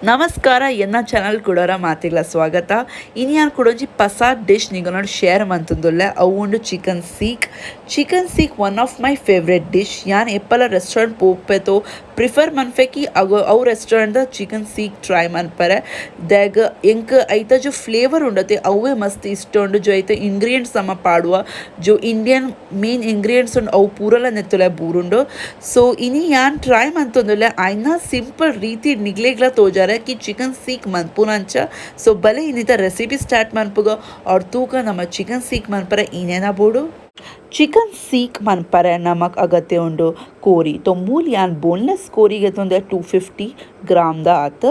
ನಮಸ್ಕಾರ, ಎನ್ನ ಚಾನಲ್ ಕುಡೋರ ಮಾತಿಗ್ಲ ಸ್ವಾಗತ. ಇನಿಯಾನ್ ಕುಡೊಂಜಿ ಪಸ ಡಿಶ್ ನಿಗನೋಡ್ ಶೇರ್ ಮಂತುಂದುಲ್ಲೆ. ಅವು ಉಂಡು chicken seekh. Chicken seekh one of my favourite dish. ಯಾನ್ ಎಪ್ಪಲ ರೆಸ್ಟೋರೆಂಟ್ ಪೋಪೆತೋ ಪ್ರಿಫರ್ ಮನ್ಪೆ ಕಿ ಅಗೋ ಅವು restaurant the chicken seek try ಮನ್ಪರೆ. ದಾಗ್ ಎಂಕ್ ಐತ ಜೋ ಫ್ಲೇವರ್ ಉಂಡತೆ ಅವೇ ಮಸ್ತ್ ಇಷ್ಟ ಉಂಡು. ಜೋ ಐತ ಇಂಗ್ರೀಡಿಯೆಂಟ್ಸ್ ನಮ ಪಾಡುವ, ಜೋ Indian main ingredients ಉಂಡು, ಅವು ಪೂರಲ ನೆತ್ತುಲೆ ಬೂರುಂಡು. ಸೊ ಇನಿ ಯಾನ್ ಟ್ರೈ ಮಂತೊಂದುಲ್ಲೆ ಐನ ಸಿಂಪಲ್ ರೀತಿ ನಿಗ್ಲೆಗ್ಲ ತೋಜಾರೆ ಕಿ ಚಿಕನ್ ಸೀಕ್ ಮನ್ಪುನಂಚ. ಸೊ ಬಲೆ ಇನ್ನಿತ ರೆಸಿಪಿ ಸ್ಟಾರ್ಟ್ ಮನ್ಪುಗ ಅವ್ರು ತೂಕ ನಮ್ಮ ಚಿಕನ್ ಸೀಕ್ ಮನ್ಪರೆ ಏನೇನ ಬೋಡು. ಚಿಕನ್ ಸೀಕ್ ಮನ್ಪರೆ ನಮಕ್ ಅಗತ್ಯ ಉಂಡು ಕೋರಿ. ತೊ ಮೂಲ್ ಯಾನ್ ಬೋನ್ಲೆಸ್ ಕೋರಿ ಗೆತೊಂದೆ, 250 ಗ್ರಾಮ್ the ಆತ್.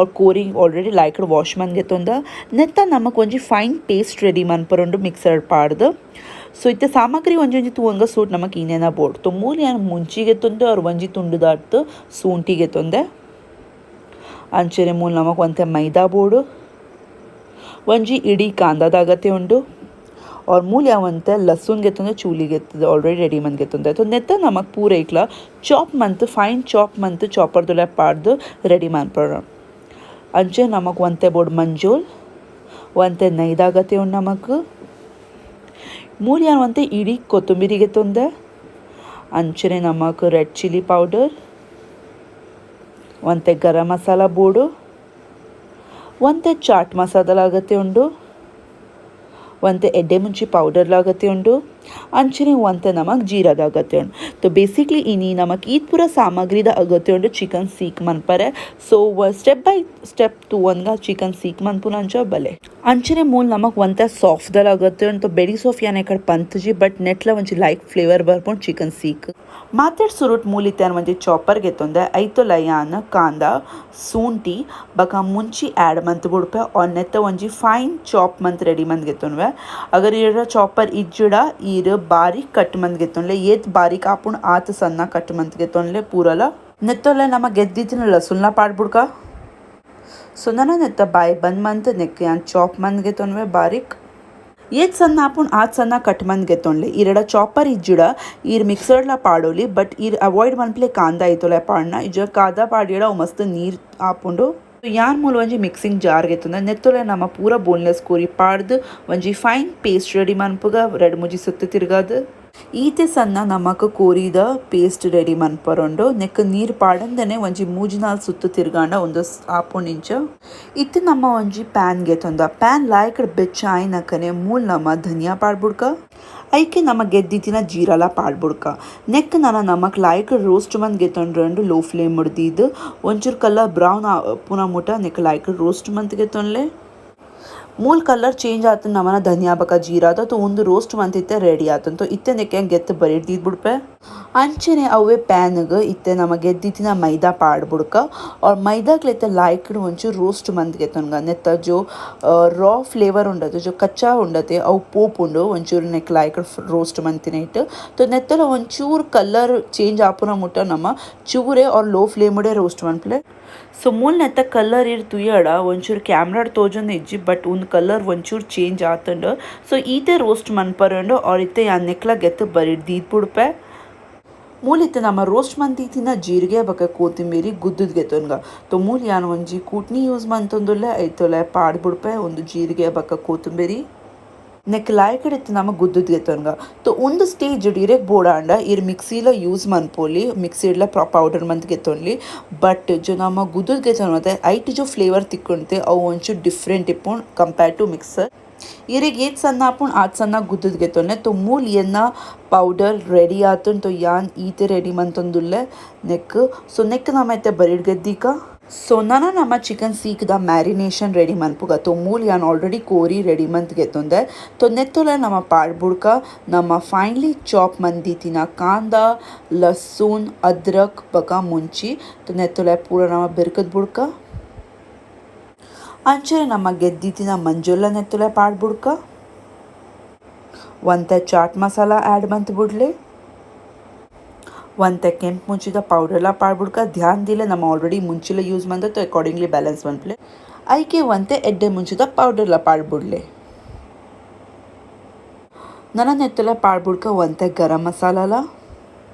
ಆರ್ ಕೋರಿ already like wash ಮಂದ್ ಗೆತೊಂದ. ನೆತ್ತ ನಮಕ್ ಒಂಜಿ fine paste ready ಮನ್ಪರುಂಡು mixer ಪಾಡ್ದು. ಸೊ ಇತ್ತೆ ಸಾಮಗ್ರಿ ಒಂಜಿ ಒಂಜಿ ತೂವಂಗ ಸೂಟ್ ನಮಕ್ ಏನೇನ ಬೋಡು. ತೊ ಮೂಲ್ ಯಾನ್ ಮುಂಚಿ ಗೆತೊಂದೆ ಅವ್ರು ಒಂಜಿ ತುಂಡುದಾತ್ ಸೂಂಟಿ ಗೆತೊಂದೆ. ಅಂಚನೆ ಮೂಲ್ ನಮಕ್ ಒಂತೆ ಮೈದಾ ಬೋಡು, ಒಂಜಿ ಇಡೀ ಕಾಂದಾದ ಅಗತ್ಯ ಉಂಡು. ಆರ್ ಮೂಲ್ ಯಾವಂತೆ ಲಸುನ್ ಗೆತ್ತೊಂದೆ, ಚೂಲಿ ಗೆತ್ತದ ಆಲ್ರೆಡಿ ರೆಡಿ ಮಂದ್ ಗೆತ್ತೊಂದೆ. ತೊ ನೆತ್ತ ನಮಕ್ ಪೂರ ಐಕ್ಲ ಚಾಪ್ ಮಂತ್, ಫೈನ್ ಚಾಪ್ ಮಂತ್ ಚಾಪರ್ ದುಲೆ ಪಾಡ್ದು ರೆಡಿ ಮನ್ಪೊಡು. ಅಂಚೆ ನಮಕ್ ಒಂತೆ ಬೋಡು ಮಂಜೋಲ್, ಒಂತೆ ನೈದ ಅಗತ್ಯ ಉಂಡು ನಮಕ್. ಮೂಲ್ ಯಾನ್ ಒಂತೆ ಇಡೀ ಕೊತ್ತಂಬರಿ ಗೆತ್ತೊಂದೆ. ಅಂಚನೆ ನಮಕ್ red chilli powder, ಒಂತೆ ಗರಂ ಮಸಾಲ ಬೋಡು, ಒಂತೆ ಚಾಟ್ ಮಸಾಲ ಅಗತ್ಯ ಉಂಡು, ಒಂತೆ ಎಡ್ಡೆ ಮುಂಚಿ ಪೌಡರ್ ಅಗತ್ಯ ಉಂಡು. ಅಂಚನೆ ಒಂತೆ ನಮಕ್ ಜೀರಾದ ಅಗತ್ಯ ಉಂಡು. ಸೊ ಬೇಸಿಕ್ಲಿ ಇನಿ ನಮಕ್ ಈತ್ ಪೂರ ಸಾಮಗ್ರಿದ ಅಗತ್ಯ ಉಂಡು ಚಿಕನ್ ಸೀಕ್ ಮನ್ಪರೆ. So step by step ತೂವನ್ಗ chicken seek ಮನ್ಪುನಂಚ ಬಲೆ. ಅಂಚನೆ ಮೂಲ್ ನಮಕ್ ಒಂತೆ ಸಾಫ್ದಲ ಅಗತ್ಯ ಉಂಟು. ಬೆಡಿ ಸಾಫ್ ಯಾನ್ ಎಕಡೆ ಪಂತುಜಿ, ಬಟ್ ನೆಟ್ಲ ಒಂಜಿ ಲೈಕ್ ಫ್ಲೇವರ್ ಬರ್ಪುಂಡು ಚಿಕನ್ ಸೀಕ್. ಮಾತೆಡ್ ಸುರುಟ್ ಮೂಲಿತ್ಯಾನ್ ಒಂಜಿ ಚಾಪರ್ ಗೆತ್ತೊಂದೆ. ಐತೊಲ ಯಾನ್ ಕಾಂದ, ಸೂಂಟಿ ಬಕ ಮುಂಚಿ ಆ್ಯಡ್ ಮಂತ್ ಬುಡ್ಪೆ. ಆರ್ ನೆತ್ತ ಒಂಜಿ ಫೈನ್ ಚಾಪ್ ಮಂತ್ ರೆಡಿ ಮಂತ್ ಗೆತ್ತೊನ್ವೆ. ಅಗರ್ ಇರ ಚಾಪರ್ ಇಜ್ಜಿಡ ಈರ್ ಬಾರೀಕ್ ಕಟ್ ಮಂತ್ ಗೆತ್ತೊನ್ಲೆ. ಏತ್ ಬಾರೀಕ್ ಆಪುಂಡು ಆತ್ ಸಣ್ಣ ಕಟ್ ಮಂತ್ ಗೆತ್ತೊನ್ಲೆ ಪೂರಲ. ನೆತ್ತೊಲೆ ನಮ ಗೆದ್ದಿತ್ತಿನ ಲಸುನ್ಲ ಪಾಡ್ಬುಡ್ಕ. ಸೊ ನನ ನೆತ್ತ ಬಾಯಿ ಬಂದ್ ಮಂತ್ ನೆಕ್ ಯಾನ್ ಚಾಪ್ ಮಂತ್ ಗೆತ್ತೊನ್ವೆ ಬಾರೀಕ್. ಏತ್ ಸಣ್ಣ ಆಪುಂಡು ಆತ್ ಸಣ್ಣ ಕಟ್ ಮಂತ್ ಗೆತ್ತೊನ್ಲೆ. ಈರೆಡ ಚಾಪರ್ ಇಜ್ಜಿಡ ಈರ್ ಮಿಕ್ಸರ್ಡ್ಲ ಪಾಡೊಲಿ, ಬಟ್ ಈರ್ ಅವಾಯ್ಡ್ ಮನ್ಪುಲೆ ಕಾಂದ ಐತೊಲೆ ಪಾಡ್ನ. ಇಜ್ಜ ಕಾಂದ ಪಾಡಿಯಡ ಅವು ಮಸ್ತ್ ನೀರ್ ಆಪುಂಡು. ಯಾನ್ ಮೂಲ ಒಂಜಿ ಮಿಕ್ಸಿಂಗ್ ಜಾರ್ ಗೆತ್ತೊಂದೆ. ನೆತ್ತೊಲೆ ನಮ ಪೂರ ಬೋನ್ಲೆಸ್ ಕೋರಿ ಪಾಡ್ದು ಒಂಜಿ fine paste ready ಮನ್ಪುಗ ರಡ್ಡ್ ಮೂಜಿ ಸುತ್ತು ತಿರ್ಗಾದ್. ಈತೆ ಸಣ್ಣ ನಮಕ್ ಕೋರಿದ ಪೇಸ್ಟ್ ರೆಡಿ ಮನ್ಪರುಂಡು. ನೆಕ್ ನೀರ್ ಪಾಡಂದನೆ ಒಂಜಿ ಮೂಜಿ ನಾಲ್ ಸುತ್ತು ತಿರ್ಗಾಂಡ ಉಂದು ಆಪುಂಡು ಇಂಚ. ಇತ್ತೆ ನಮ್ಮ ಒಂಜಿ ಪ್ಯಾನ್ ಗೆತೊಂದ. ಪ್ಯಾನ್ ಲಾಯ್ಕ್ ಬೆಚ್ಚ ಆಯ್ನಕನೆ ಮೂಲ್ ನಮ ಧನಿಯಾ ಪಾಡ್ಬುಡ್ಕ. ಐಕೆ ನಮ ಗೆದ್ದಿತ್ತಿನ ಜೀರಾಲ ಪಾಡ್ಬುಡ್ಕ. ನೆಕ್ ನನ ನಮಕ್ ಲಾಯ್ಕ್ ರೋಸ್ಟ್ ಮಂತ್ ಗೆತೊಂಡ್ರಂಡು. ಲೋ ಫ್ಲೇಮ್ ದೀದ್ ಒಂಚೂರು ಕಲರ್ ಬ್ರೌನ್ ಪುನ ಮುಟ ನೆಕ್ ಲಾಯ್ಕ್ ರೋಸ್ಟ್ ಮಂತ್ ಗೆತೊನ್ಲೆ. ಮೂಲ್ ಕಲರ್ ಚೇಂಜ್ ಆತಂಡ್ ನಮನ ಧನಿಯಾ ಬಕ ಜೀರಾದ, ತೊ ಉಂದು ರೋಸ್ಟ್ ಮಂತ್ ಇತ್ತೆ ರೆಡಿ ಆತಂತು. ಇತ್ತೆ ನೆಕ್ಕೆ ಗೆತ್ತು ಬರಿಡ್ ದೀದ್ ಬುಡ್ಪೆ. ಅಂಚನೆ ಅವೇ ಪ್ಯಾನ್ಗ್ ಇತ್ತೆ ನಮ ಗೆದ್ದಿತ್ತಿನ ಮೈದಾ ಪಾಡ್ಬುಡ್ಕ. ಆರ್ ಮೈದಾಗ್ಲೆತ್ತೆ ಲಾಯ್ಕ್ಡ್ ಒಂಚೂರು ರೋಸ್ಟ್ ಮಂತ್ ಗೆತ್ತೊನ್ಗ. ನೆತ್ತ ಜೋ ರಾ ಫ್ಲೇವರ್ ಉಂಡತೆ, ಜೋ ಕಚ್ಚಾ ಉಂಡತೆ, ಅವು ಪೋಪುಂಡು ಒಂಚೂರು ನೆಕ್ ಲಾಯ್ಕ್ ರೋಸ್ಟ್ ಮಂತಿನ ಇಟ್ಟು. ತೊ ನೆತ್ತಲ ಒಂಚೂರು ಕಲರ್ ಚೇಂಜ್ ಆಪುನ ಮುಟ್ಟ ನಮ್ಮ ಚೂರೆ R low flame roast ಮನ್ಪುಲೆ. ಸೊ ಮೂಲ್ ನೆತ್ತ ಕಲರ್ ಇರ್ ತುಯಡ, ಒಂಚೂರು ಕ್ಯಾಮ್ರಾಡ್ ತೋಜೊಂದು ಇಜ್ಜಿ, ಬಟ್ ಒಂದು ಕಲರ್ ಒಂಚೂರು ಚೇಂಜ್ ಆತಂಡು. ಸೊ ಈತೆ ರೋಸ್ಟ್ ಮನ್ಪರಂಡು. ಆರ್ ಇತ್ತೆ ಯಾನ್ ನೆಕ್ಲ ಗೆತ್ತು ಬರಿಡ್ ದೀದ್ ಬುಡ್ಪೆ. ಮೂಲಿತ್ತೆ ನಮ್ಮ ರೋಸ್ಟ್ ಮಂತಿತ್ತಿನ ಜೀರಿಗೆ ಬೊಕ ಕೊತ್ತಂಬರಿ ಗುದ್ದುದ್ ಗೆತ್ತೊನ್ಗ. ತೊ ಮೂಲ್ ಯಾನ್ ಒಂಜಿ ಕೂಟ್ನಿ ಯೂಸ್ ಮಂತೊಂದುಲ್ಲೆ. ಐತೊಲೆ ಪಾಡ್ ಬುಡ್ಪೆ ಒಂದು ಜೀರಿಗೆ ಬೊಕ ಕೊತ್ತಂಬರಿ. ನೆಕ್ ಲಾಯ್ಕಡ್ ಇತ್ತೆ ನಮ ಗುದ್ದುದ್ ಗೆತ್ತೊನ್ಗ. ತೊ ಉಂದು ಸ್ಟೇಜ್ ಇರೆಗ್ ಬೋಡಾಂಡ ಇರ್ ಮಿಕ್ಸಿಲ ಯೂಸ್ ಮನ್ಪೊಲಿ, ಮಿಕ್ಸಿಡ್ಲ ಪೌಡರ್ ಮಂತ್ ಗೆತ್ತೊನ್ಲಿ. ಬಟ್ ಜೊ ನಮ ಗುದ್ದುದ್ ಗೆತ್ತೊನ್ವತೆ, ಐಟ್ ಜೊ ಫ್ಲೇವರ್ ತಿಕ್ಕೊಂತೆ, ಅವು ಒಂಚೂರು ಡಿಫ್ರೆಂಟ್ ಇಪ್ಪುಂಡು compare to mixer. ಇರೆಗ್ ಏತ್ ಸಣ್ಣ ಆಪುಂಡು ಆತ್ ಸಣ್ಣ ಗುದ್ದುದ್ ಗೆತ್ತೊನ್ಲೆ. ತೊ ಮೂಲ್ ಎನ್ನ ಪೌಡರ್ ರೆಡಿ ಆತುಂಡು. ತೊ ಯಾನ್ ಈತೆ ರೆಡಿ ಮಂತೊಂದುಲ್ಲೆ neck. So neck ನಮ ಇತ್ತೆ ಬರಿಡ್ ಗೆದ್ದೀಕ. ಸೊ ನನ ನಮ್ಮ ಚಿಕನ್ ಸೀಕ್ದ ಮ್ಯಾರಿನೇಷನ್ ರೆಡಿ ಮನ್ಪುಗ. ತೊ ಮೂಲ್ ಯಾನ್ ಆಲ್ರೆಡಿ ಕೋರಿ ರೆಡಿ ಮಂತ್ ಗೆತ್ತೊಂದೆ. ತೊ ನೆತ್ತೊಲೆ ನಮ ಪಾಡ್ಬುಡ್ಕ ನಮ್ಮ ಫೈನ್ಲಿ ಚಾಪ್ ಮಂದಿತ್ತಿನ ಕಾಂದ, ಲಸೂನ್, ಅದ್ರಕ್ ಬಕ ಮುಂಚಿ. ತೊ ನೆತ್ತೊಲೆ ಪೂರ ನಮ ಬಿರ್ಕದ್ ಬುಡ್ಕ. ಅಂಚನೆ ನಮ್ಮ ಗೆದ್ದಿತ್ತಿನ ಮಂಜೊಲ್ಲ ನೆತ್ತೊಲೆ ಪಾಡ್ಬುಡ್ಕ. ಒಂತೆ ಚಾಟ್ ಮಸಾಲ ಆ್ಯಡ್ ಮಂತ್ ಬುಡ್ಲೆ. ಒಂತೆ ಕೆಂಪು ಮುಂಚಿದ ಪೌಡರ್ಲ ಪಾಡ್ಬುಡ್ಕ. ಧ್ಯಾನ್ ದಿಲೆ, ನಮ್ಮ ಆಲ್ರೆಡಿ ಮುಂಚಿಲ ಯೂಸ್ ಮಂದ, ತೊ ಅಕಾರ್ಡಿಂಗ್ಲಿ ಬ್ಯಾಲೆನ್ಸ್ ಮನ್ಪುಲೆ. ಐಕೆ ಒಂತೆ ಎಡ್ಡೆ ಮುಂಚಿದ ಪೌಡರ್ಲ ಪಾಡ್ಬುಡ್ಲೆ. ನನ ನೆತ್ತೊಲೆ ಪಾಡ್ಬುಡ್ಕ ಒಂತೆ ಗರಂ ಮಸಾಲಲ.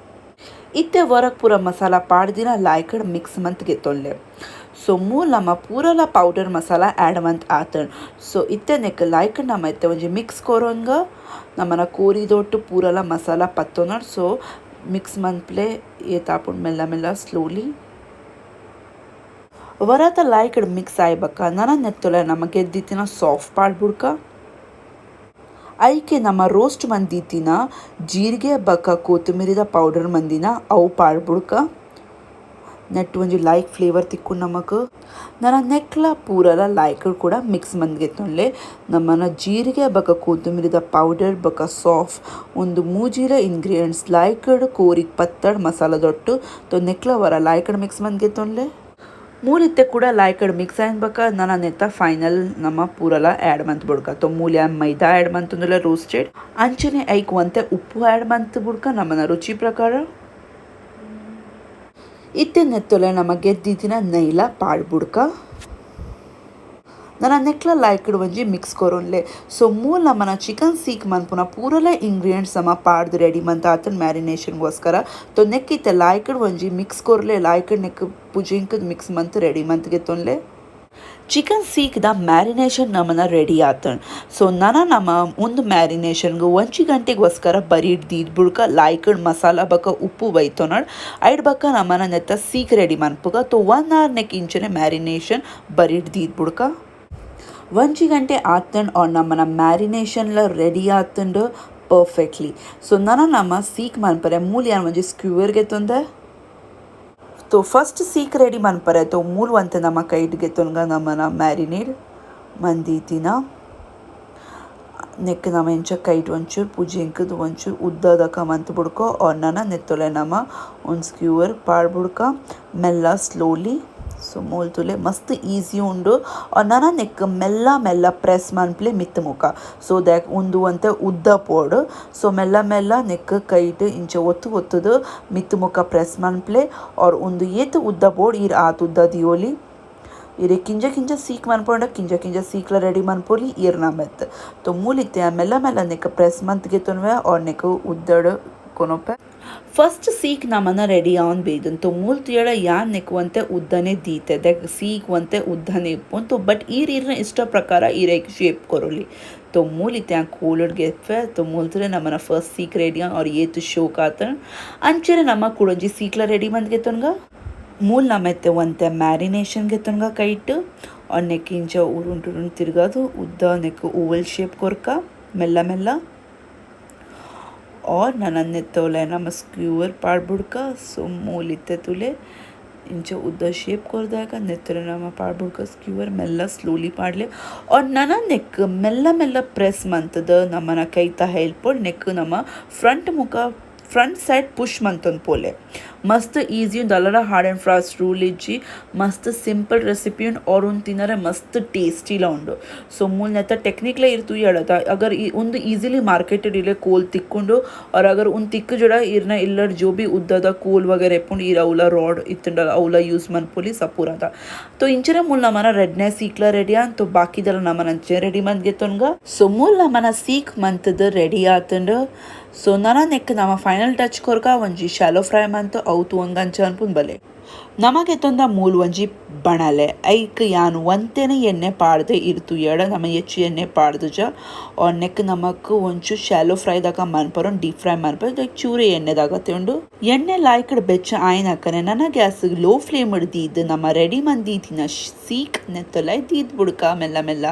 ಇತ್ತೆ ವರಕ್ ಪೂರ ಮಸಾಲ ಪಾಡ್ದಿನ ಲಾಯ್ಕಡ್ ಮಿಕ್ಸ್ ಮಂತ್ ಗೆತ್ತೊನ್ಲೆ. So ಮೂಲ ನಮ ಪೂರಲ ಪೌಡರ್ ಮಸಾಲ ಆ್ಯಡ್ ಮಂತ್ ಆತಂಡ್. ಸೊ ಇತ್ತೆ ನೆಕ್ ಲೈಕ್ ನಮ ಇತ್ತೆ ಒಂಜಿ ಮಿಕ್ಸ್ ಕೊರೊಂಗ ನಮನ ಕೋರಿದೊಟ್ಟು ಪೂರಲ ಮಸಾಲ ಪತ್ತೊನಡ್. ಸೊ ಮಿಕ್ಸ್ ಮನ್ಪ್ಲೆ ಏತಾಪುಂಡು ಮೆಲ್ಲ ಮೆಲ್ಲ ಸ್ಲೋಲಿ. ವರತ ಲೈಕ್ಡ್ ಮಿಕ್ಸ್ ಆಯ್ಬಕ್ಕ ನನ ನೆತ್ತೊಲೆ ನಮ ಗೆದ್ದಿತ್ತಿನ ಸಾಫ್ಟ್ ಪಾಡ್ ಬುಡ್ಕ. ಐಕೆ ನಮ್ಮ ರೋಸ್ಟ್ ಮಂದಿತ್ತಿನ ಜೀರಿಗೆ ಬಕ್ಕ ಕೊತ್ತಂಬರಿದ ಪೌಡರ್ ಮಂದಿನ ಅವು ಪಾಡ್ ಬುಡ್ಕ. ನೆಟ್ ಒಂಜಿ ಲೈಕ್ ಫ್ಲೇವರ್ ತಿಕ್ಕು ನಮಕ್. ನನ ನೆಕ್ಲ ಪೂರಲ ಲೈಕ್ ಕೂಡ ಮಿಕ್ಸ್ ಮಂದ್ಗೆತ್ತೊನ್ಲೆ. ನಮ್ಮನ ಜೀರಿಗೆ ಬಕ್ಕ ಕೊತ್ತಂಬರಿದ ಪೌಡರ್ ಬಕ್ಕ ಸಾಫ್ ಒಂದು ಮೂಜಿಲ ಇಂಗ್ರೀಡಿಯೆಂಟ್ಸ್ ಲೈಕ್ಡ್ ಕೋರಿಗ್ ಪತ್ತಡ್ ಮಸಾಲ ದೊಟ್ಟು. ತೊ ನೆಕ್ಲ ವರ ಲೈಕ್ಡ್ ಮಿಕ್ಸ್ ಮಂದ್ಗೆತ್ತೊನ್ಲೆ. ಮೂಲಿತ್ತೆ ಕೂಡ ಲೈಕ್ಡ್ ಮಿಕ್ಸ್ ಆಯ್ನ್ ಬಕ್ಕ ನನ ನೆತ್ತ ಫೈನಲ್ ನಮ್ಮ ಪೂರಲ ಆ್ಯಡ್ ಮಂತ್ ಬುಡ್ಕ. ತೊ ಮೂಲ್ಯ ಮೈದಾ ಆ್ಯಡ್ ಮಂತುಂದುಲ್ಲ ರೋಸ್ಟೆಡ್. ಅಂಚನೆ ಐಕ್ ಒಂತೆ ಉಪ್ಪು ಆ್ಯಡ್ ಮಂತ್ ಬುಡ್ಕ ನಮ್ಮನ ರುಚಿ ಪ್ರಕಾರ. ಇತ್ತೆ ನೆತ್ತೊಲೆ ನಮ ಗೆದ್ದಿತ್ತಿನ ನೈಲ ಪಾಡ್ ಬುಡ್ಕ. ನನ ನೆಕ್ಲ ಲೈಕ್ಡ್ ಒಂಜಿ ಮಿಕ್ಸ್ ಕೊರೊನ್ಲೆ. ಸೊ ಮೂಲ ನಮನ ಚಿಕನ್ ಸೀಕ್ ಮನ್ಪುನ ಪೂರಲ ಇಂಗ್ರೀಡಿಯೆಂಟ್ಸ್ ನಮ ಪಾಡ್ದು ರೆಡಿ ಮಂತ್ ಆತನ್ ಮ್ಯಾರಿನೇಷನ್ಗೋಸ್ಕರ. ತೊ ನೆಕ್ ಇತ್ತೆ ಲೈಕ್ಡ್ ಒಂಜಿ ಮಿಕ್ಸ್ ಕೊರ್ಲೆ. ಲೈಕ್ಡ್ ನೆಕ್ ಪುಜಿಂಕ್ ಮಿಕ್ಸ್ ಮಂತ್ ರೆಡಿ ಮಂತ್ ಗೆತ್ತೊನ್ಲೆ. ಚಿಕನ್ ಸೀಕ್ದ ಮ್ಯಾರಿನೇಷನ್ ನಮನ ರೆಡಿ ಆತಂಡ್. ಸೊ ನನ ನಮ ಒಂದು ಮ್ಯಾರಿನೇಷನ್ಗೆ ಒಂಜಿ ಗಂಟೆಗೋಸ್ಕರ ಬರೀ ದೀದ್ ಬುಡ್ಕ. ಲೈಕ್ಡ್ ಮಸಾಲ ಬಕ್ಕ ಉಪ್ಪು ಬೈತೊನಡ್. ಐಡ್ ಬಕ್ಕ ನಮನ ನೆತ್ತ ಸೀಕ್ ರೆಡಿ ಮನ್ಪುಗ. ತೊ 1 ಅವರ್ ನೆಕ್ ಇಂಚನೆ ಮ್ಯಾರಿನೇಷನ್ ಬರೀಡ್ ದೀದ್ ಬುಡ್ಕ. ಒಂಜಿ ಗಂಟೆ ಆತಂಡ್ ಆರ್ ನಮನ ಮ್ಯಾರಿನೇಷನ್ಲ ರೆಡಿ ಆತಂಡ್ ಪರ್ಫೆಕ್ಟ್ಲಿ. ಸೊ ನನ ನಮ ಸೀಕ್ ಮನ್ಪರೆ ಮೂಲ ಯಾನ್ ಒಂಜಿ ಸ್ಕ್ಯೂವರ್ ಗೆತ್ತೊಂದೆ. ತೊ ಫಸ್ಟ್ ಸೀಕ್ ರೆಡಿ ಮನ್ಪರೆ ತೊ ಮೂಲು ಒಂತೆ ನಮ ಕೈಟ್ ಗೆತ್ತೊನ್ಗ ನಮನ ಮ್ಯಾರಿನೇಡ್ ಮಂದೀತಿನ ನೆಕ್ ನಮ ಎಂಚ ಕೈಟ್ ಒಂಚೂರು ಪುಜಿಂಕದ್ ಒಂಚೂರು ಉದ್ದದಕ ಮಂತ್ ಬುಡ್ಕೊ. ಆರ್ ನನ ನೆತ್ತೊಲೆ ನಮ ಒಂಜಿ ಸ್ಕ್ಯೂವರ್ ಪಾಡ್ ಬುಡ್ಕ ಮೆಲ್ಲ ಸ್ಲೋಲಿ. ಸೊ ಮೂಲು ತೂಲೆ ಮಸ್ತ್ ಈಸಿ ಉಂಡು. ಆರ್ ನನ ನೆಕ್ ಮೆಲ್ಲ ಮೆಲ್ಲ ಪ್ರೆಸ್ ಮನ್ಪ್ಲೆ ಮಿತ್ತ್ ಮುಖ. ಸೊ ದಾಟ್ ಉಂದು ಒಂತೆ ಉದ್ದ ಪೋಡು. ಸೊ ಮೆಲ್ಲ ಮೆಲ್ಲ ನೆಕ್ ಕೈಟ್ ಇಂಚ ಒತ್ತು ಒತ್ತುದು ಮಿತ್ತ್ ಮುಖ ಪ್ರೆಸ್ ಮನ್ಪ್ಲೆ. ಆರ್ ಉಂದು ಏತ್ ಉದ್ದ ಬೋಡು ಈರ್ ಆತ್ ಉದ್ದ ದಿಯೋಲಿ. ಇರೆ ಕಿಂಜ ಕಿಂಜ ಸೀಕ್ ಮನ್ಪೊಂಡ ಕಿಂಜ ಕಿಂಜ ಸೀಕ್ಲ ರೆಡಿ ಮನ್ಪೊಲಿ ಈರ್ನ ಮೆತ್. ತೊ ಮೂಲಿತ್ತೆ ಮೆಲ್ಲ ಮೆಲ್ಲ ನೆಕ್ ಪ್ರೆಸ್ ಮಂತ್ ಗೆತೊನ್ವೆ ಆರ್ ನೆಕ್ ಉದ್ದಡ್ ಕೊನೊಪೆ. ಫಸ್ಟ್ ಸೀಕ್ ನಮನ ರೆಡಿ ಆವೊಂದು ಬೈದುಂಡು. ತೊ ಮೂಲು ತೂಯಡ ಯಾನ್ ನೆಕ್ ಒಂತೆ ಉದ್ದನೆ ದೀತೆ. ದಾಯೆ ಸೀಕ್ ಒಂತೆ ಉದ್ದನೆ ಇಪ್ಪುಂಡು. ಬಟ್ ಈರ್ ಈರ್ನ ಇಷ್ಟ ಪ್ರಕಾರ ಈರ್ ಐಕ್ ಶೇಪ್ ಕೊರೊಲಿ. ತೊ ಮೂಲಿತ್ತೆ ಯಾನ್ ಕೋಲಡ್ ಗೆಪ್ಪೆ. ತೊ ಮೂಲು ತೂಲೆ ನಮನ ಫಸ್ಟ್ ಸೀಕ್ ರೆಡಿ ಆರ್ ಏತ್ ಶೋಕ್ ಆತಂಡ್. ಅಂಚನೆ ನಮ ಕುಡೊಂಜಿ ಸೀಕ್ಲ ರೆಡಿ ಮಂತ್ ಗೆತೊನ್ಗ. ಮೂಲು ನಮ ಇತ್ತೆ ಒಂತೆ ಮ್ಯಾರಿನೇಷನ್ ಗೆತೊನ್ಗ ಕೈಟ್. ಆರ್ ನೆಕ್ ಇಂಚ ಉರುಂಟು ಉರುಂಟು ತಿರ್ಗಾದು ಉದ್ದ ನೆಕ್ ಓವಲ್ ಶೇಪ್ ಕೊರ್ಕ ಮೆಲ್ಲ ಮೆಲ್ಲ. ಆರ್ ನನ ನೆತ್ತೊಲೆ ನಮ ಸ್ಕ್ಯೂವರ್ ಪಾಡ್ ಬುಡ್ಕ. ಸೊ ಮೂಲಿತ್ತೆ ತೂಲೆ ಇಂಚ ಉದ್ದ ಶೇಪ್ ಕೊರ್ದಾಗ ನೆತ್ತೊಲೆ ನಮ ಪಾಡ್ ಬುಡ್ಕ ಸ್ಕ್ಯೂವರ್ ಮೆಲ್ಲ ಸ್ಲೋಲಿ ಪಾಡ್ಲೆ. ಆರ್ ನನ ನೆಕ್ ಮೆಲ್ಲ ಮೆಲ್ಲ ಪ್ರೆಸ್ ಮಂತದ ನಮನ ಕೈತ ಹೆಲ್ಪ್ ನೆಕ್ ನಮ ಫ್ರಂಟ್ ಮುಖ front side push ಮಂತೊಂದು ಪೋಲೆ. ಮಸ್ತ್ ಈಸಿ ಉಂಡು. ದಾಲಲ hard and fast rule ಇಜ್ಜಿ. ಮಸ್ತ್ ಸಿಂಪಲ್ ರೆಸಿಪಿ ಉಂಡು. ಆರ್ ಉಂದು ತಿನ್ನರೆ ಮಸ್ತ್ ಟೇಸ್ಟಿಲ ಉಂಡು. ಸೊ ಮೂಲು ನೆತ್ತ ಟೆಕ್ನಿಕ್ಲ ಇರ್ ತೂಯಡತ ಅಗರ್ ಉಂದು ಈಸಿಲಿ ಮಾರ್ಕೆಟ್ ಇಲ್ಲೇ ಕೋಲ್ ತಿಕ್ಕುಂಡು. ಆರ್ ಅಗರ್ ಉಂದು ತಿಕ್ಕುಜಡ ಇರ್ನ ಇಲ್ಲಡ್ ಜೋ ಬಿ ಉದ್ದದ ಕೋಲ್ ವಗೇರೆ ಇಪ್ಪುಂಡು ಈರ್ ಅವ್ಲ ರಾಡ್ ಇತ್ತುಂಡ ಅವ್ಲ ಯೂಸ್ ಮನ್ಪೊಲಿ ಸಪೂರದ. ತೊ ಇಂಚನೆ ಮೂಲು ನಮನ ರೆಡ್ನೆ ಸೀಕ್ಲ ರೆಡಿ ಆಂಡ್. ತೊ ಬಾಕಿದಲ ನಮನ ಅಂಚನೆ ರೆಡಿ ಮಂತ್ ಗೆತ್ತೊನ್ಗ. ಸೊ ಮೂಲು ನಮನ ಸೀಕ್ ಮಂತುದು ರೆಡಿ ಆತುಂಡು. ಸೊ ನನ ನೆಕ್ ನಮ ಫೈನಲ್ ಟಚ್ ಕೊರ್ಕ ಒಂಜಿ ಶಾಲೋ ಫ್ರೈ ಮಂತ್ ಅವು ತೂವೊಂಗ ಅಂಚ ಅನ್ಪುಂಡು ಬಲೆ. ನಮಗೆತ್ತೊಂದ ಮೂಲು ಒಂಜಿ ಬಣಲೆ. ಐಕ್ ಯಾನ್ ಒಂತೆನೆ ಎಣ್ಣೆ ಪಾಡ್ದು ಇರ್ ತೂಯಡ ನಮ ಹೆಚ್ಚು ಎಣ್ಣೆ ಪಾಡ್ದುಜ. ಆರ್ ನೆಕ್ ನಮಕ್ ಒಂಚೂರು ಶಾಲೋ ಫ್ರೈ ದಾಕ ಮನ್ಪರೆ ಡೀಪ್ ಫ್ರೈ ಮನ್ಪರೆ ಚೂರು ಎಣ್ಣೆದ ಅಗತ್ಯ ಉಂಡು. ಎಣ್ಣೆ ಲಾಯ್ಕಡ್ ಬೆಚ್ಚ ಆಯ್ನಕನೆ ನನ gas low flame ದೀದ್ ನಮ ರೆಡಿ ಮಂದೀತಿನ ಸೀಕ್ ನೆತ್ತೊಲೈ ದೀದ್ ಬುಡ್ಕ ಮೆಲ್ಲ ಮೆಲ್ಲ.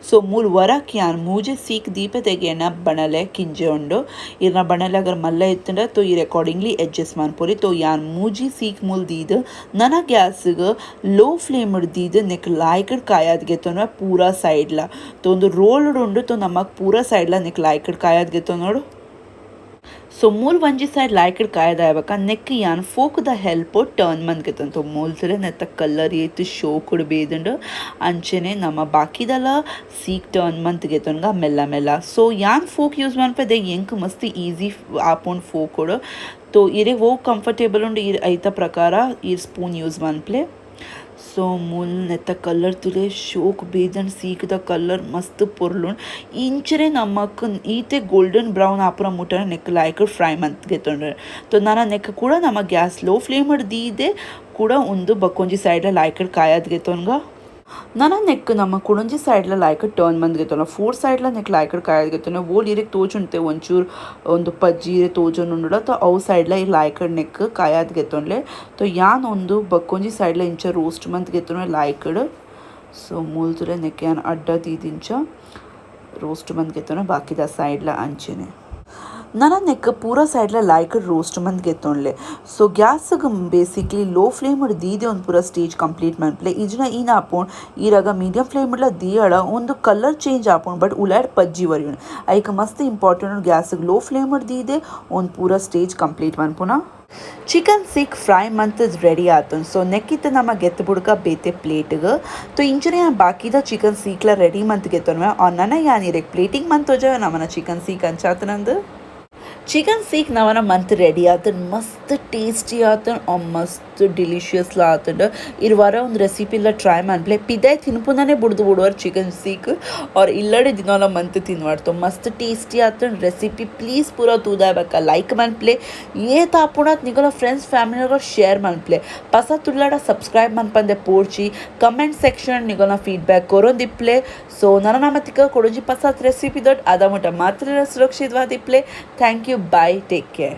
ಸೊ ಮೂಲು ವರಕ್ ಯಾನ್ ಮೂಜೆ ಸೀಕ್ ದೀಪೆ ತೆಗೆನ ಬಣಲೆ ಕಿಂಜೆ ಉಂಡು. ಇರ್ನ ಬಣಲೆ ಅಗರ್ ಮಲ್ಲ ಇತ್ತುಂಡ ತೊ ಈರ್ ಅಕಾರ್ಡಿಂಗ್ಲಿ ಅಡ್ಜಸ್ಟ್ ಮನ್ಪೊಲಿ. ತೊ ಯಾನ್ ಮೂಜಿ ಸೀಕ್ ಮೂಲು ದೀದ್ ನನ ಗ್ಯಾಸ್ಗ್ ಲೋ ಫ್ಲೇಮ್ ದೀದ್ ನೆಕ್ ಲಾಯ್ಕಡ್ ಕಾಯಾದ್ ಗೆತ್ತೊನ್ವೆ ಪೂರಾ ಸೈಡ್ಲ. ತೊ ಉಂದು ರೋಲ್ಡ್ ಉಂಡು. ತೊ ನಮಕ್ ಪೂರಾ ಸೈಡ್ಲ ನೆಕ್ ಲಾಯ್ಕಡ್ ಕಾಯಾದ್ ಗೆತ್ತೊನೊಡು. ಸೊ ಮೂಲು ಒಂಜಿ ಸೈಡ್ ಲಾಯ್ಕಡ್ ಕಾಯದಾಯ ಬೊಕ ನೆಕ್ ಯಾನ್ ಫೋಕ್ ದ ಹೆಲ್ಪ್ ಟರ್ನ್ ಮಂತ್ ಗೆತ್ತೊನ್. ತೊ ಮೂಲು ತೂಲೆ ನೆತ್ತ ಕಲರ್ ಏತ್ ಶೋಕುಡು ಬೈದುಂಡು. ಅಂಚನೆ ನಮ ಬಾಕಿದಲ ಸೀಕ್ ಟರ್ನ್ ಮಂತ್ ಗೆತ್ತೊನ್ಗ ಮೆಲ್ಲ ಮೆಲ್ಲ. ಸೊ ಯಾನ್ ಫೋಕ್ ಯೂಸ್ ಮನ್ಪೆ ಎಂಕ್ ಮಸ್ತ್ ಈಸಿ ಆಪುಂಡು ಫೋಕುಡು. ತೊ ಇರೆಗ್ ಒವು ಕಂಫರ್ಟೇಬಲ್ ಉಂಡು ಈರ್ ಐತ ಪ್ರಕಾರ ಈರ್ ಸ್ಪೂನ್ ಯೂಸ್ ಮನ್ಪ್ಲೆ. ಸೊ ಮೂಲು ನೆತ್ತ ಕಲರ್ ತೂಲೆ, ಶೋಕ್ ಬೇಜನ್. ಸೀಕ್ದ ಕಲರ್ ಮಸ್ತ್ ಪೊರ್ಲುಂಡು. ಇಂಚನೆ ನಮಕ್ ಈತೆ ಗೋಲ್ಡನ್ ಬ್ರೌನ್ ಆಪುನ ಮುಟ್ಟನ ನೆಕ್ ಲಾಯ್ಕ್ ಫ್ರೈ ಮಂತ್ ಗೆತೊಂಡು. ಸೊ ನನ ನೆಕ್ ಕೂಡ ನಮ್ಮ gas low flame ದೀದೆ ಕೂಡ ಉಂದು ಬಕ್ಕೊಂಜಿ ಸೈಡ್ ಲಾಯ್ಕ್ ಕಾಯದ್ ಗೆತೊನ್ಗ. ನನ ನೆಕ್ ನಮ್ಮ ಕುಡೊಂಜಿ ಸೈಡ್ಲ ಲಾಯ್ಕ್ ಟರ್ನ್ ಮಂತ್ ಗೆತೊನ. ಫೋರ್ ಸೈಡ್ಲ ನೆಕ್ ಲಾಯ್ಕ್ ಕಾಯದ್ ಗೆತೊನ. ಓಲ್ ಇರೆಗ್ ತೋಜುಂತೆ ಒಂಚೂರು ಒಂದು ಪಜ್ಜಿ ತೋಜೊಂದುಂಡುಡ, ಅವು ಸೈಡ್ಲ ಈ ಲಾಯ್ಕ್ ನೆಕ್ ಕಾಯದ್ ಗೆತೊನ್ಲೆ. ಸೊ ಯಾನ್ ಒಂದು ಬಕ್ಕೊಂಜಿ ಸೈಡ್ಲ ಇಂಚ ರೋಸ್ಟ್ ಮಂತ್ ಗೆತೊನ ಲಾಯ್ಕ್ಡ್. ಸೊ ಮೂಲು ತೂಲೆ, ನೆಕ್ ಯಾನ್ ಅಡ್ಡ ದೀದಿಂಚ ರೋಸ್ಟ್ ಮಂತ್ ಗೆತೊನ. ಬಾಕಿದ ಸೈಡ್ಲ ಅಂಚೆನೆ. ನನ ನೆಕ್ ಪೂರ ಸೈಡ್ಲ ಲಾಯ್ಕ್ ರೋಸ್ಟ್ ಮಂತ್ ಗೆತೊನ್ಲೆ. ಸೊ ಗ್ಯಾಸ್ಗ್ basically low flame ದೀದೆ ಒಂದು ಪೂರ ಸ್ಟೇಜ್ ಕಂಪ್ಲೀಟ್ ಮನ್ಪುಲೆ. ಇಜ್ಜಿಡ ಈನ ಆಪುಂಡು, ಈರಾಗ ಮೀಡಿಯಂ ಫ್ಲೇಮ್ ದೀಯಡ ಒಂದು ಕಲರ್ ಚೇಂಜ್ ಆಪುಂಡು, ಬಟ್ ಉಲಾಡ್ ಪಜ್ಜಿ ಒರಿಯುಂಡು. ಐಕ್ ಮಸ್ತ್ ಇಂಪಾರ್ಟೆಂಟ್ ಗ್ಯಾಸ್ಗ್ ಲೋ ಫ್ಲೇಮ್ ದೀದೆ ಒಂದು ಪೂರ ಸ್ಟೇಜ್ ಕಂಪ್ಲೀಟ್ ಮನ್ಪುನ. ಚಿಕನ್ ಸೀಕ್ ಫ್ರೈ ಮಂತ್ ರೆಡಿ ಆತುಂಡು. ಸೊ ನೆಕ್ಕಿತ್ತ ನಮ್ಮ ಗೆತ್ತು ಬುಡ್ಕ ಬೇತೆ ಪ್ಲೇಟ್ಗ್. ಸೊ ಇಂಚನೆ ಬಾಕಿದ ಚಿಕನ್ ಸೀಕ್ಲ ರೆಡಿ ಮಂತ್ ಗೆತ್ತೊನ್ವೆ. ನನ ಯಾನ್ ಇರೆಗ್ ಪ್ಲೇಟಿಂಗ್ ಮಂತ್ ತೋಜಾವೆ ನಮನ ಚಿಕನ್ ಸೀಕ್ ಅಂಚಾತನಂದು. ಚಿಕನ್ ಸೀಕ್ ನವನ ಮಂತ್ ರೆಡಿ ಆತುಂಡು. ಮಸ್ತ್ ಟೇಸ್ಟಿ ಆತುಂಡು, ಮಸ್ತ್ ಡಿಲಿಷಿಯಸ್ಲ ಆತುಂಡು. ಇರ್ವಾರ ಒಂದು ರೆಸಿಪಿಲ ಟ್ರೈ ಮನ್ಪುಲೆ. ಪಿದಾಯ್ ತಿನ್ಪುನನೆ ಬುಡ್ದು ಬುಡುವರ್ ಚಿಕನ್ ಸೀಕ್ ಆರ್ ಇಲ್ಲಡೆ ದಿನೋಲ ಮಂತ್ ತಿನ್ವಾಡ್ತು. ಮಸ್ತ್ ಟೇಸ್ಟಿ ಆತುಂಡು ರೆಸಿಪಿ. ಪ್ಲೀಸ್ ಪೂರ ತೂದಾಯ್ ಬೊಕ್ಕ ಲೈಕ್ ಮನ್ಪುಲೆ. ಏತ್ ಆಪುಂಡಾತ್ ನಿಕಲ್ನ ಫ್ರೆಂಡ್ಸ್ ಫ್ಯಾಮಿಲಿ ಶೇರ್ ಮನ್ಪುಲೆ. ಪಸ ತುಳ್ಳಾಡ ಸಬ್ಸ್ಕ್ರೈಬ್ ಮನ್ಪಂದೆ ಪೋಡ್ಚಿ. ಕಮೆಂಟ್ ಸೆಕ್ಷನ್ ನಿಕಲ್ನ ಫೀಡ್ಬ್ಯಾಕ್ ಕೊರೊಂದಿಪ್ಲೆ. ಸೊ ನನ ನಮ ತಿಕ್ಕ ಕುಡೊಂಜಿ ಪಸಾತ್ ರೆಸಿಪಿ ದೊಟ್ಟ್. ಅದ ಮುಟ ಮಾತ್ರ ಸುರಕ್ಷಿತವಾದಿಪ್ಲೆ. Thank you, bye, take care.